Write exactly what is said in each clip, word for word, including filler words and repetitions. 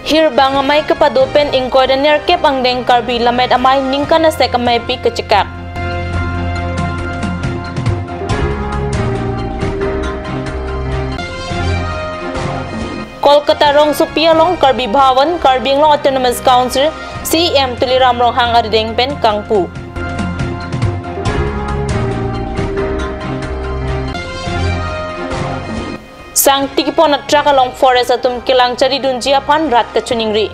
Hirbang amei kepado pen ingkoi ra nerkep angdeng Karbi Lammet Amei ningkan asek ameipi kechekak. Kolkata rongsopi along Karbi Bhawan, Karbi Anglong Autonomous Council, C E M Tuliram Ronghang arideng pen kangpu. Sang tikipon a-truck along forest atum kelang charidunji aphan rat kachiningri.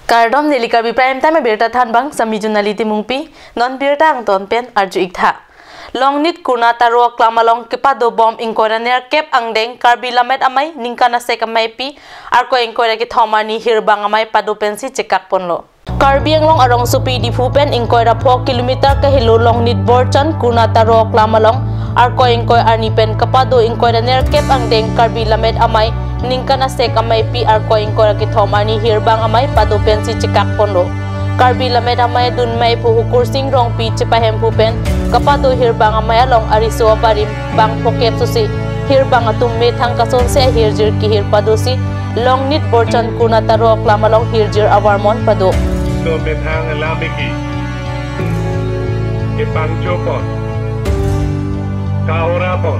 Kardom, neli Karbi Prime Time abirta thanbang, sami Junali Timungpi, non birta angton pen arju-ik tha. Longnit Kurna Taro aklam along kepado bom ingkoi ra nerkep angdeng Karbi Lammet Amei ningkan asek ameipi, Arkoi ingkoi ra kethom arni Hirbang amei pado pensi chekak ponlo. Karbi Anglong arongsopi Diphu pen ingkoi ra pho kilometer kahelo Longnit Borchan Kurna Taro aklam along Arkoi ingkoi arni pen kepado ingkoi ra nerkep angdeng Karbi Lammet Amei ningkan asek ameipi Arkoi ingkoi ra kethom arni Hirbang amei pado pensi chekak ponlo. Karbi Lammet Amei adun amei aphu Hukursing Rongpi chepahemphu pen kepado Hirbang amei along ariso abarim bang phokep susi Hirbang atum methang kasonse ahirjir kehir padosi Longnit Borchan Kurna Taro aklam along hirjir avarmon pado. So methang alam iki kepangcho pon, ka-ora pon,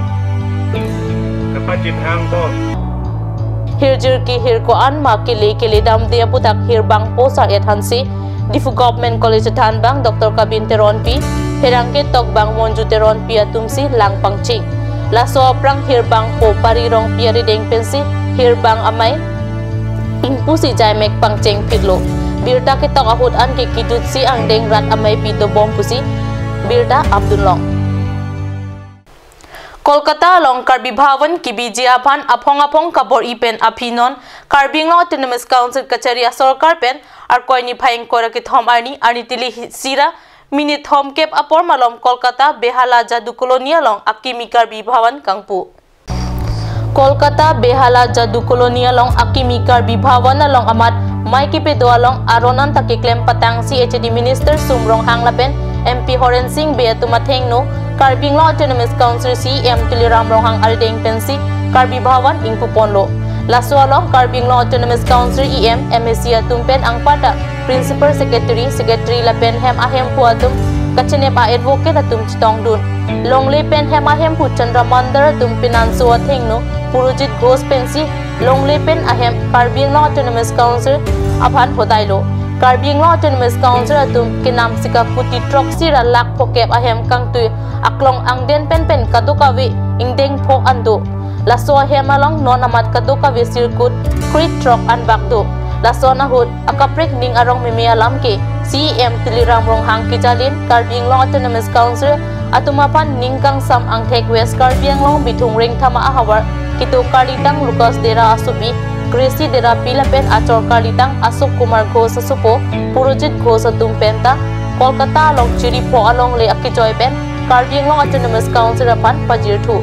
kapachethang pon. Hirjir kehir ko-an ma kele kele damde aputhak Hirbang po sar-et hansi Diphu Government College athanbang Doctor Kabin Teronpi, pherangke tokbang Monju Teronpi atumsi lang pangcheng. Laso aphrang Hirbang po Pari Rongpi arideng pensi Hirbang amei ingpusi jaimek pangcheng phitlo. Birta ketok ahut anke kidutsi angdeng rat ameipi dobom pusi birta apdunlong. Kolkata along Karbi Bhawan kebiji aphan aphong aphong kabor-i pen aphi non Karbi Anglong Autonomous Council kachari asorkar pen Arkoi niphai ingkoi ra kethom arni, arni tili hi-, isi ra minit thomkep apor malom Kolkata Behala Jadu Colony along akimi Karbi Bhawan kangpu. Kolkata Behala Jadu Colony along akimi Karbi Bhawan along amat mei kepedo along aron anta keklem patangsi H A D Minister Sum Ronghang lapen M P Horen Sing Bey atum athengno Karbi Anglong Autonomous Council C E M Tuliram Ronghang arideng pensi Karbi Bhawan ingpu ponlo. Laso along Karbi Anglong Autonomous Council E M, M A C atum pen anparta Principal Secretary, Secretary lapen hem ahemphu atum kachenep a-advocate atum chetongdun. Longle pen hem ahemphu Chandra Mandar atum penanso athengno Purojit Ghosh pensi Longle pen ahem Karbi Anglong Autonomous Council aphan hodailo. Karbi Anglong Autonomous Council atum kenam sika kuti throksi ra lakh phokep ahem kangtui aklong angden pen pen kadokave ingdeng pho an do. Laso ahem along non amat kadokave sirkut krethrok anbak do. Lason ahut akaprek ning arong meme alam ke C E M Tuliram Ronghang kejalin Karbi Anglong Autonomous Council atum aphan ning kangsam angthek West Karbi Anglong Bithung Rengthama ahavar kedo karlitang Lucas Dera asopi, Gracie Derapi lapen achor karlitang Ashok Kumar Ghosh asopo Purojit Ghosh atum penta Kolkata along chiri pho alongle akejoi pen Karbi Anglong Autonomous Council aphan pajirthu.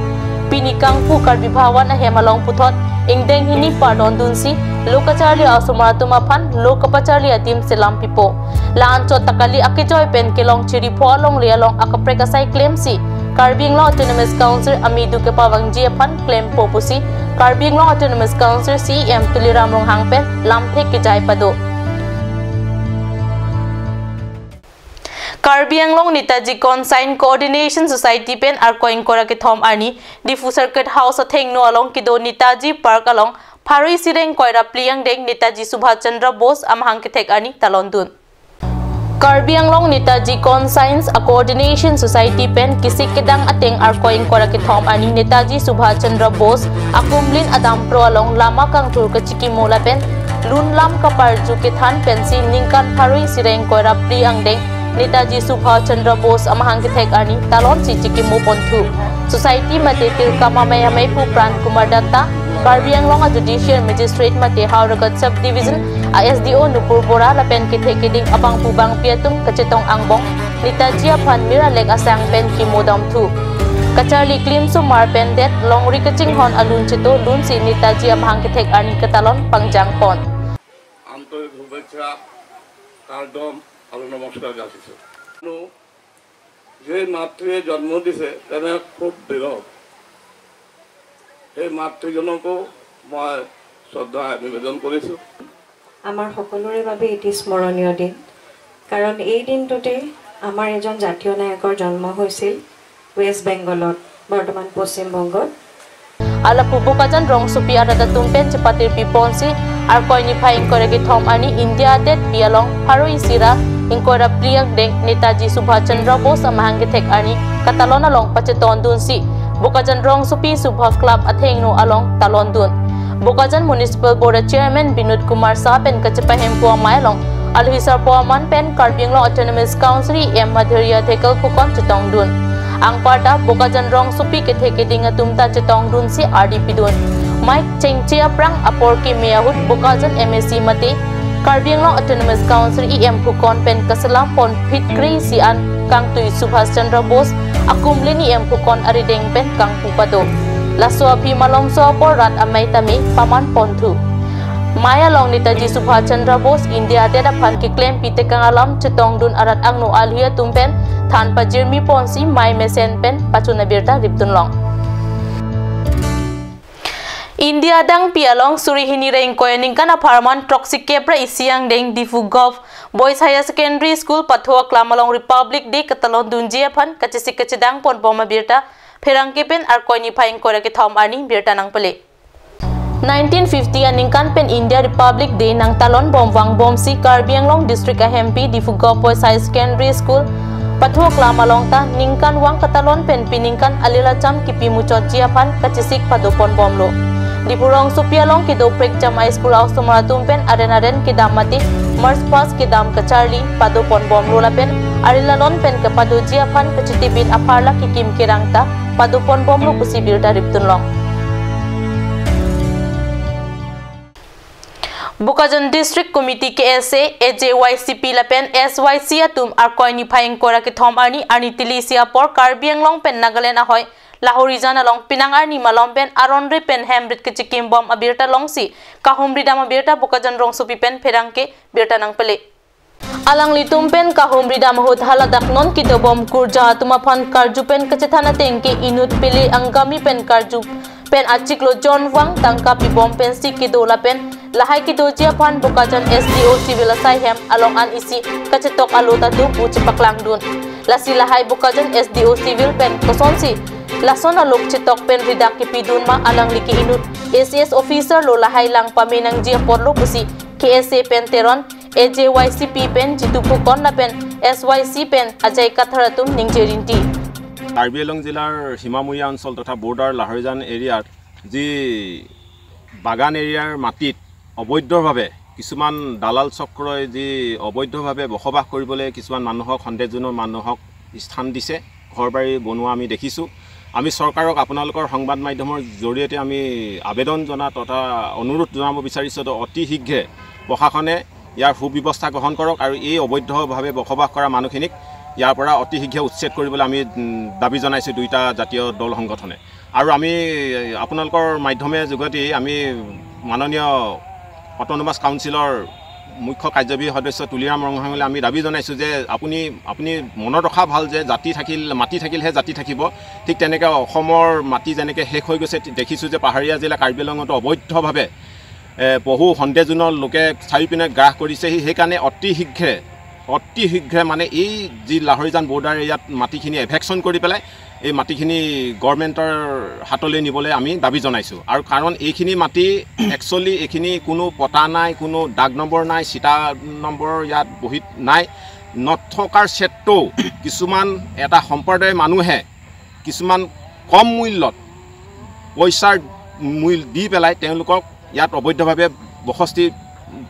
Pini kangpu Karbi Bhawan ahem along puthot ingdeng hini pardon dunsi lo kacharli asomar atum aphan lo kapacharli adim selam pipo. La-anchot ta kali, akejoi pen kelong chiri pho alongle along akaprek asai klemsi Karbi Anglong Autonomous Council amedu kepavangji aphan klempo pusi Karbi Anglong Autonomous Council C E M Tuliram Ronghang pen lamthe kejai pado. Karbi Anglong Netaji Conscience Coordination Society pen Arkoi ingkoi ra kethom arni Diphu Circuit House athengno along kedo Netaji Park along pharo isi ra ingkoi ra phli angdeng Netaji Subhash Chandra Bose amahang kethek arni talon dun. Karbi Anglong Netaji Conscience Coordination Society pen kisik kedang ateng Arkoi ingkoi ra kethom arni Netaji Subhash Chandra Bose akumlin adampro along lama kangthur kachikimo lapen lun lam kaparju kethan pensi ningkan pharo isi ra ingkoi ra phli angdeng Netaji Subhash Chandra Bose amahang kethek arni talonsi chikimo ponthu. Society mate tirkam amei ameiphu Pran Kumar Dutta, Karbi Anglong a Judicial Magistrate mate Howraghat Sub Division a S D O Nupur Bora lapen kethe keding abangphu bangpi atum kachetong angbong Netaji aphan mir alek asang pen kimo damthu. Kacharli klimsomar pen det longri kachinghon alun cheto lunsi Netaji amahang kethek arni katalon pangjang pon. আন্তৰিক শুভেচ্ছা, কাৰ্ডম আৰু নমস্কাৰ যাচিছোঁ। যে মাতৃয়ে জন্ম দিছে তেনে খুব বিৰল। সেই মাতৃজনকো মই শ্ৰদ্ধা নিবেদন কৰিছোঁ। আমাৰ সকলোৰে বাবে এটি স্মৰণীয় দিন, কাৰণ এই দিনটোতে আমাৰ এজন জাতীয় নায়কৰ জন্ম হৈছিল ৱেষ্ট বেংগলত, বৰ্তমান পশ্চিমবংগত। Alapu Bokajan rongsopi arat atum pen chepatirpi ponsi, Arkoi niphai ingkoi ra kethom arni India adetpi along pharo isi ra ingkoi ra phli angdeng Netaji Subhash Chandra Bose amahang kethek arni katalon along pachetondunsi Bokajan rongsopi Subha Club athengno along talondun. Bokajan Municipal Board Chairman Binod Kumar Shah pen kachepahempo amei along alohi sarpo aman pen Karbi Anglong Autonomous Council E M Madhurya Dhekial Phukan chetongdun. Anparta Bokajan rongsopi kethe keding atum ta chetongdunsi ardi pidun. Mei chengche aphrang apor keme ahut Bokajan M A C mate Karbi Anglong Autonomous Council E M Phukan pen kaselam pon phit kre-isi an kangtui Subhash Chandra Bose akumlin E M Phukan arideng pen kangpu pado. Laso aphi malomso apor rat amei tame paman ponthu. Mei along Netaji Subhash Chandra Bose India adet aphan keklempi tekang alam chetongdun arat angno alohi atum pen than pajirmi ponsi mei mesen pen pachun abirta ripdunlong. India adangpi along suri hini ra ingkoi aningkan apharman throksi kep ra isi angdeng Diphu Govt Boys Higher Secondary School Pathu Aklam along Republic Day katalondunji aphan kachesik kachedang ponbom abirta pherangke pen Arkoi niphai ingkoi ra kethom arni birta nangpale. Nineteen fifty aningkan pen India Republic Day nangtalon bom vangbomsi Karbi Anglong District ahempi Diphu Govt Boys Higher Secondary School Pathu Aklam along ta ningkanvang katalon pen piningkan alil acham kipi muchotji aphan kachesik pado ponbomlo. Diphu rongsopi along kedo prekjam a-school a-osomar atum pen aren aren kedam mate march past kedam kacharli pado ponbomlo lapen aril alon pen kepadoji aphan kachetibit apharla kekim kerang ta pado ponbomlo pusi birta ripdunlong. Bokajan District Committee K S A, A J Y C P lapen S Y C atum Arkoi niphai ingkoi ra kethom arni arni tili isi apor Karbi Anglong pen Nagaland ahoi Lahorijan along penang arni malom pen aron re pen hem rit kechikim bom abirta longsi kahumri dam abirta Bokajan rongsopi pen pherangke birta nangpale. Alanglitum pen kahumri dam ahut haladak non kedobom kurja atum aphan karju pen kachethan ateng ke inut pele Angami pen karju pen achiklo jonvang tangka pibom pensi kedo lapen lahai kedoji aphan Bokajan S D O Civil asai hem along an isi kachetok alo ta do pu chepaklangdun. Lasi lahai Bokajan S D O Civil pen kosonsi lason alok chetok pen ridak kepidun ma alangli ke inut A C S officer lo, lahai lang pame nangji apotlo pusi K S A pen Teron, A J Y C P pen Jitu Phukan lapen S Y C pen Ajay Kathar atum ningje rinti. Karbi আংলং জিলাৰ সীমামূৰীয়া অঞ্চল তথা বৰ্ডাৰ লাহৰিজান এৰিয়াত যি বাগান এৰিয়াৰ মাটিত অবৈধভাৱে কিছুমান দালাল চক্ৰই যি অবৈধভাৱে বসবাস কৰিবলৈ কিছুমান মানুহক, সন্দেহজনক মানুহক স্থান দিছে, ঘৰ বাৰী বনোৱা আমি দেখিছোঁ। আমি চৰকাৰক আপোনালোকৰ সংবাদ মাধ্যমৰ জৰিয়তে আমি আবেদন জনা তথা অনুৰোধ জনাব বিচাৰিছোঁ যে অতি শীঘ্ৰে প্ৰশাসনে ইয়াৰ সুব্যৱস্থা গ্ৰহণ কৰক আৰু এই অবৈধভাৱে বসবাস কৰা মানুহখিনিক ইয়াৰ পৰা অতি শীঘ্ৰে উচ্ছেদ কৰিবলৈ আমি, উম, দাবী জনাইছোঁ দুইটা জাতীয় দল সংগঠনে। আৰু আমি আপোনালোকৰ মাধ্যমে যোগেদি আমি মাননীয় অট'নমাছ কাউন্সিলৰ মুখ্য কাৰ্যবাহী সদস্য তুলিৰাম ৰংহাঙলৈ আমি দাবী জনাইছোঁ যে আপুনি, আপুনি মনত ৰখা ভাল যে জাতি থাকিল, মাটি থাকিলেহে জাতি থাকিব। ঠিক তেনেকে অসমৰ মাটি যেনেকে শেষ হৈ গৈছে, দেখিছোঁ যে পাহাৰীয়া জিলা কাৰ্বি আংলঙতো অবৈধভাৱে, এ, বহু সন্দেহজনক লোকে চাৰিওপিনে গ্ৰাস কৰিছেহি। সেইকাৰণে অতি শীঘ্ৰে, অতি শীঘ্ৰে মানে এই যি লাহৰিজান বৰ্ডাৰ এৰিয়াত মাটিখিনি এভেকশ্যন কৰি পেলাই এই মাটিখিনি গভৰ্ণমেণ্টৰ হাতলৈ নিবলৈ আমি দাবী জনাইছোঁ। আৰু কাৰণ এইখিনি মাটি একচুৱেলি এইখিনি কোনো পটা নাই, কোনো দাগ নম্বৰ নাই, চিটা নম্বৰ ইয়াত বহীত নাই। নথকাৰ স্বত্বেও কিছুমান এটা সম্প্ৰদায়ৰ মানুহে কিছুমান কম মূল্যত পইচাৰ মূল্য দি পেলাই তেওঁলোকক ইয়াত অবৈধভাৱে বসতি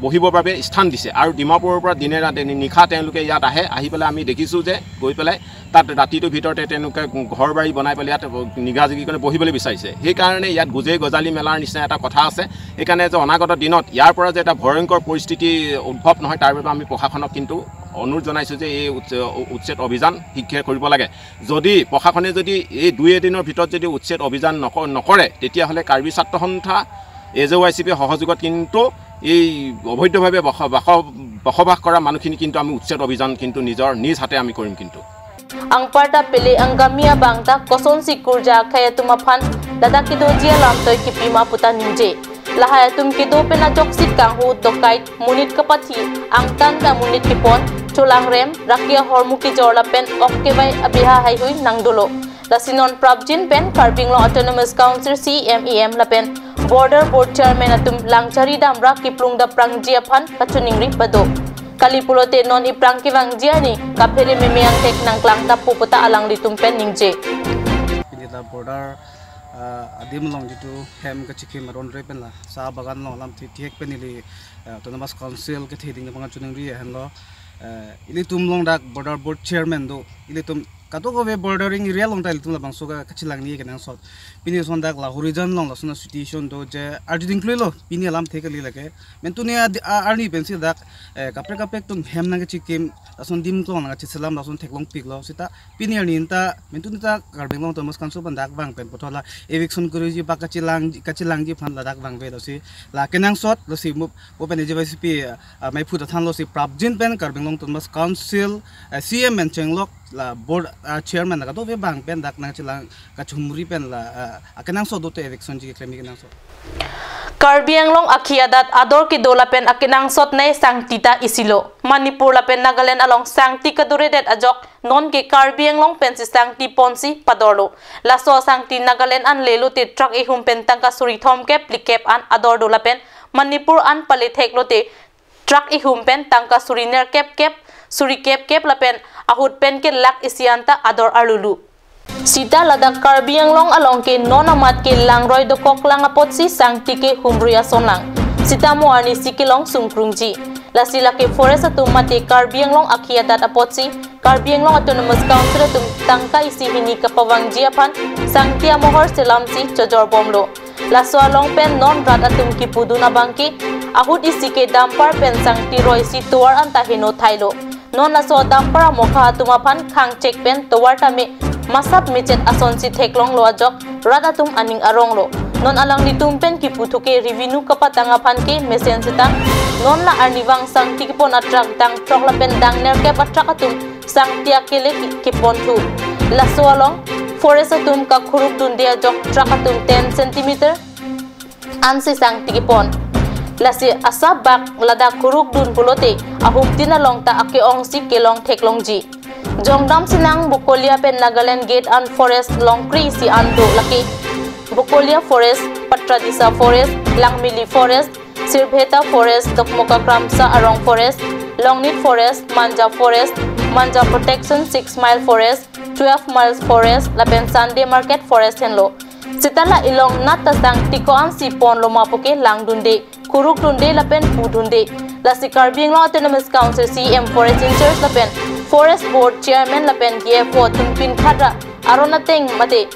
বহিবৰ বাবে স্থান দিছে। আৰু ডিমাপুৰৰ পৰা দিনে ৰাতি নি-, নিশা তেওঁলোকে ইয়াত আহে, আহি পেলাই আমি দেখিছোঁ যে গৈ পেলাই তাত ৰাতিটোৰ ভিতৰতে তেওঁলোকে ঘৰ বাৰী বনাই পেলাই ইয়াত নিগাজিগি কৰি বহিবলৈ বিচাৰিছে। সেইকাৰণে ইয়াত গোজেই গজালি মেলাৰ নিচিনা এটা কথা আছে। সেইকাৰণে যে অনাগত দিনত ইয়াৰ পৰা যে এটা ভয়ংকৰ পৰিস্থিতি উদ্ভৱ নহয়, তাৰ বাবে আমি প্ৰশাসনক কিন্তু অনুৰোধ জনাইছোঁ যে এই উচ্চ-, উচ্ছেদ অভিযান শীঘ্ৰে কৰিব লাগে। যদি প্ৰশাসনে যদি এই দুই এদিনৰ ভিতৰত যদি উচ্ছেদ অভিযান নক-, নকৰে, তেতিয়াহ'লে কাৰ্বি ছাত্ৰ সন্থা, এ জে ৱাই চি পিৰ সহযোগত কিন্তু এই অবৈধভাৱে বস-, বাস-, বসবাস কৰা মানুহখিনি কিন্তু আমি উচ্ছেদ অভিযান কিন্তু নিজৰ নিজ হাতে আমি কৰিম। কিন্তু Anparta pele Angami abang ta kosonsi kurja akhei atum aphan ladak kedoji alam toi kipi ma puta ningje. Lahai atum kedo pen ajoksi kanghu dokait, monit kapathi, angtan ta monit kepon, cholangrem, raki ahormu kejor lapen ok kevai abiha haihui nangdolo. Lasi non prapjin pen Karbi Anglong Autonomous Council C E M, E M lapen Border Board Chairman atum langchari damra kiplung daprangji aphan kachiningri pado. Kali pulote non iphrang kevangji arni kaphere meme angthek nangklang tap pu puta alanglitum pen ningje. Pini ta border, ah, adim along jitu hem kachikim aron re pen la sa bagan along alam thithek pen ili, ah, Autonomous Council kethe ding pangchuningri ahenlo, ah, ilitum along dak Border Board Chairman do, ilitum kadokave bordering area along ta ilitum labangso ka kachilangni kenangsot. Pini ason dak Lahorijan along lason situation do je arju dingkluilo pini alamthe kali lake. Mentuni adi-, a-, arni pensi dak, eh, kaprek kaprek atum hem nangkachikim, lason dim klong nangkachiselam, lason theklong piklo. Sita pini arni ta, mentuni ta Karbi Anglong Autonomous Council aphan dak vang pen puthot la eviction kuriji ba kachilang, kachilangji aphan ladak vangve lasi. La kenangsot, lasi mo, mo pen A J Y C P, ah, maiphut athan losi prapjin pen Karbi Anglong Autonomous Council, eh, C E M pen chenglok la board, ah, chairman la kadokave abang pen dak nangchilang kachumri pen la, ah, akenangsot dote eviction ji keklem kenangsot. Karbi Anglong akhi adat ador kedo lapen akenangsot nei sangti ta isilo. Manipur lapen Nagaland along sangti kadoredet ajok nonke Karbi Anglong pensi sangti ponsi padorlo. Laso sangti Nagaland an lelote truck ihum pen tangka suri thomkep phlikep an ador do lapen Manipur an palethek lote truck ihum pen tangka suri nerkep kep, suri kep kep lapen ahut pen ke lakh isi anta ador arlulu. Sita ladak Karbi Anglong along ke non amat ke langroi dokok lang apotsi sangti ke humrui ason lang. Sita mo arnisi kelong sungkrungji. Lasi lake forest atum mate Karbi Anglong akhi adat apotsi Karbi Anglong Autonomous Council atum tangka isi hini kapavangji aphan sangti amohor selamsi chojorbomlo. Laso along pen non rat atum kipudun abangke ahut isi ke dumper pen sangti roisi tovar anta heno thailo. Non laso dumper amokha atum aphan khangchek pen tovar tame masap mechet asonsi theklonglo ajok rat atum aning aronglo. Non alanglitum pen kiputhuke revenue kapatang aphan ke mesen sita non la arnivang sangti kepon atruck dang throk lapen dang nerkep atruck atum sangti akele ki-, keponthu. Laso along forest atum kakhuruk dunde ajok truck atum ten centimeter ansi sangti kepon. Lasi asap bak ladak khuruk dun pulote ahumtin along ta ake-ongsi kelong theklongji. Jongdam sinang Bokolia pen Nagaland gate an forest longkri isi an do lake Bokolia forest, Patradisa forest, Langmili forest, Sirbheta forest, Dokmoka Kramsa Arong forest, Longnit forest, Manja forest, Manja protection six mile forest, twelve miles forest lapen Sunday market forest henlo. Sita la ilong nat ta sangti ko-ansi ponlo ma puke langdunde, khuruk dunde lapen pudunde. Lasi Karbi Anglong Autonomous Council C E M forest in charge lapen forest board chairman lapen D F O atum pinkhatra aron ateng mate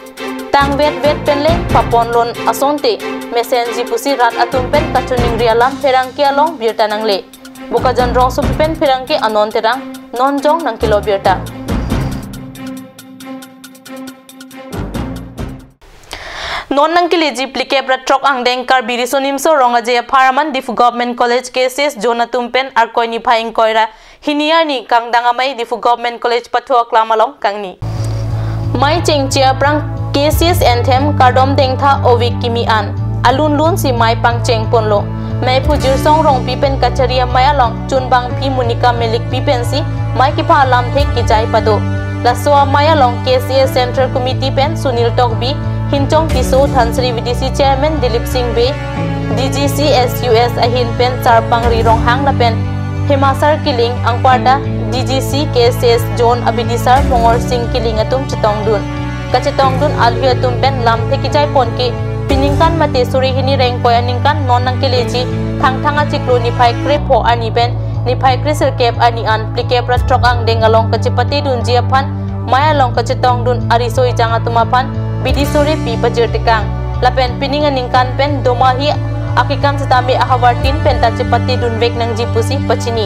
tangvetvet pen le paponlon asonte mesenji pusi rat atum pen kachiningri alam pherangke along birta nangle. Bokajan rongsopi pen pherangke Anon Terang, non jong nangkelo birta. Non nangkeleji phlikep ra throk angdeng Karbi Riso Nimso Rong Aje aphar aman Diphu Government College K C S Zone atum pen Arkoi niphai ingkoi ra hini arni kangdang amei Diphu Government College pathu aklam along kangni. Mei chengche aphrang K C S anthem kardom dengtha ovik kimi an alun lunsi mei pangcheng ponlo. Meiphu Jirsong Rongpi pen kachari amei along chunbangpi Monica Melikpi pensi mei kepha alamthe kejai pado. Laso amei along K C S Central Committee pen Sunil Tokbi, Hinchong Tisso, Dhansiri V D C Chairman Dilip Singh Bey, D G C S U S ahin pen Sarpangri Ronghang lapen Himasar Killing, anparta D G C K C S Zone abidisar Mongol Singh Killing atum chetongdun. Kachetongdun alhi atum pen lamthe kejai ponke peningkan mate suri hini ra ingkoi aningkan non nangkeleji Thangthang achiklo niphai krepho arni pen niphai kresirkep arni an phlikep ra throk angdeng along kachepatedunji aphan mei along kachetongdun ariso ejang atum aphan bidi sore pi pajirtekang. Lapen pining aningkan pen domahi akekan setame ahavar tin pen ta chepatedunvek nangji pusi pachini.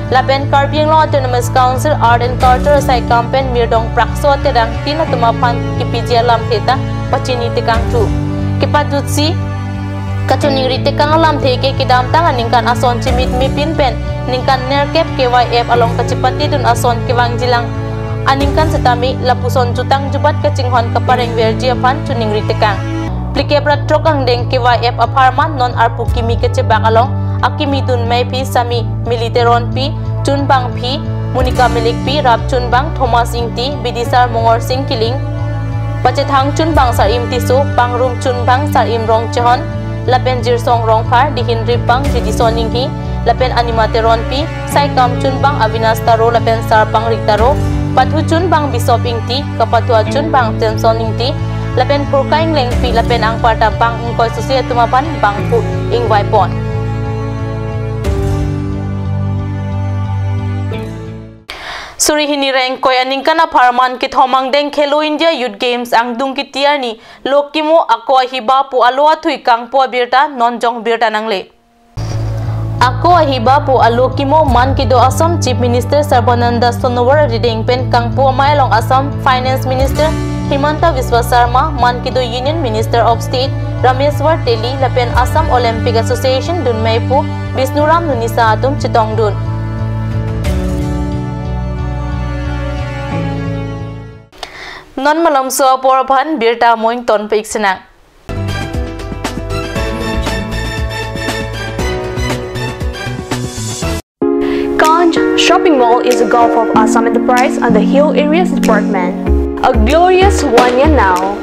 Lapen Karbi Anglong Autonomous Council Art and Culture saikam pen Mirdong Prakso Terang tin atum aphan kipiji alamthe ta pachini tekangthu. Kepajutsi kachiningri tekang alamthe ke kedamtang aningkan ason chimit mepin pen ningkan nerkep K Y F along kachepatedun ason kevangjilang aningkan setame lapuson jutang jubat kachinghon kaparengverji aphan choningri tekang. Phlikep ra throk angdeng K Y F apharman non arpu kimi kachebak along akimi dun meiphi Sami Mili Teronpi, chunbangphi Monica Milikpi, rap chunbang Thomas Ingti, bidisar Mongor Sing Kiling, pachethang chunbang Sarim Tisso, pangrum chunbang Sarim Rongchehon, lapen Jirsong Rongphar, dihin ripbang Jidison Inghi, lapen Anima Teronpi, saikam chunbang Avinas Taro lapen Sarpangri Taro, pathu chunbang Bishop Ingti, kapathu achunbang Samson Ingti, lapen phurkai inglengpi lapen anparta bang ingkoi susi atum aphan bangphu ingvaipon. Suri hini ra ingkoi aningkan apharman kethom angdeng Khelo India Youth Games angdung kiti arni lokimo ako ahiba pu alo athui kangpu abirta non jong birta nangle. Ako ahiba pu alo kimo man kedo Assam Chief Minister Sarbananda Sonowal arideng pen kangpu amei along Assam Finance Minister Himanta Biswa Sarma, man kedo Union Minister of State Rameshwar Teli lapen Assam Olympic Association dunmei pu Bishnuram Nunisa atum chetongdun. Non malomso apor aphan birta amoing tonpe-ik sinang. Kanj Shopping Mall is a gulf of Assam Enterprise and the Hill Areas Department. A glorious one year now.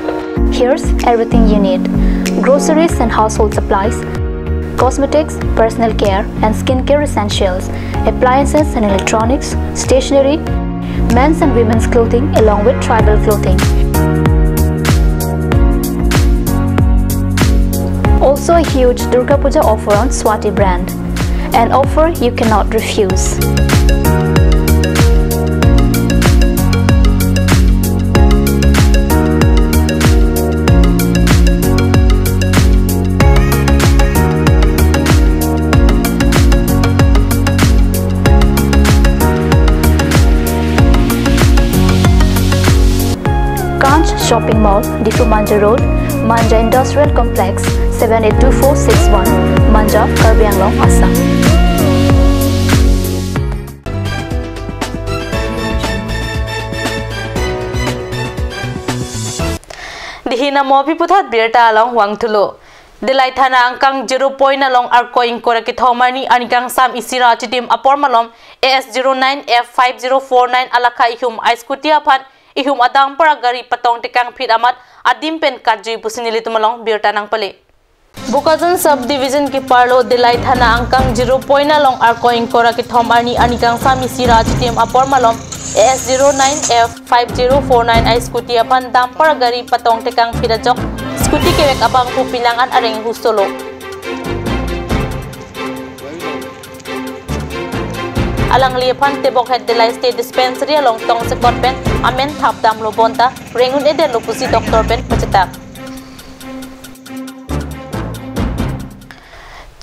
Here's everything you need: groceries and household supplies, cosmetics, personal care and skincare essentials, appliances and electronics, stationery, men's and women's clothing along with tribal clothing. Also a huge Durga Puja offer on Swati brand. An offer you cannot refuse. Kanj Shopping Mall, Diphu Manja Road, Manja Industrial Complex, seven eight two four six one, Manja, Karbi Anglong, Assam. Dihin amo aphi puthot birta along vangthulo. Dillai thana angkang zero point along Arkoi ingkoi ra kethom arni aningkangsam isi ra achitim apor malom A S zero nine F five zero four nine alakha ihum a-scooty aphan ihum a-dumper agari patong tekangphit amat adim pen katjui pusi nelitum along birta nangpale. Bokajan Sub Division keparlo Dillai thana angkang zero point along Arkoi ingkoi ra kethom arni aningkangsam isi ra achitim apor malom A S zero nine F five zero four nine a-scooty aphan dumper agari patong tekangphit ajok scooty kevek abangphu pilang an areng husolo. Alangli aphan Tebokhet Dillai State Dispensary along tongsekot pen amen thapdamlo bonta reng un-edetlo pusi doctor pen pachetak.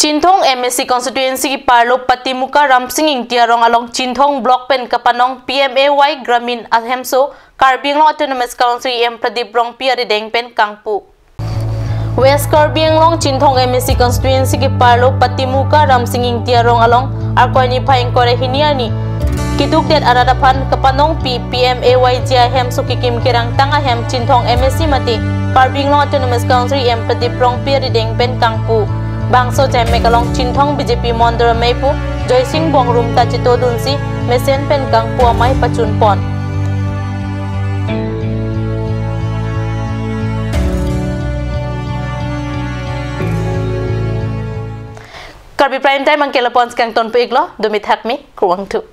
Chinthong M A C constituency keparlo Patimuka Ramsing Ingti arong along Chinthong block pen kapanong P M A Y Gramin ahemso Karbi Anglong Autonomous Council E M Pradip Rongpi arideng pen kangpu. West Karbi Anglong Chinthong M A C constituency keparlo Patimuka Ramsing Ingti arong along Arkoi niphai ingkoi ra hini arni kedukdet arat aphan kapanongpi P M A Y G ahemso kekim kerangtang ahem Chinthong M A C mate Karbi Anglong Autonomous Council E M Pradip Rongpi arideng pen kangpu. Bangso ajaimek along Chinthong B J P mondol ameipu Joysing Bongrung ta chetodunsi mesen pen kangpu amei pachunpon. Karbi Prime Time anke lapu-an si kangtonpe-iklo, dumi thakmi, kurvangthu.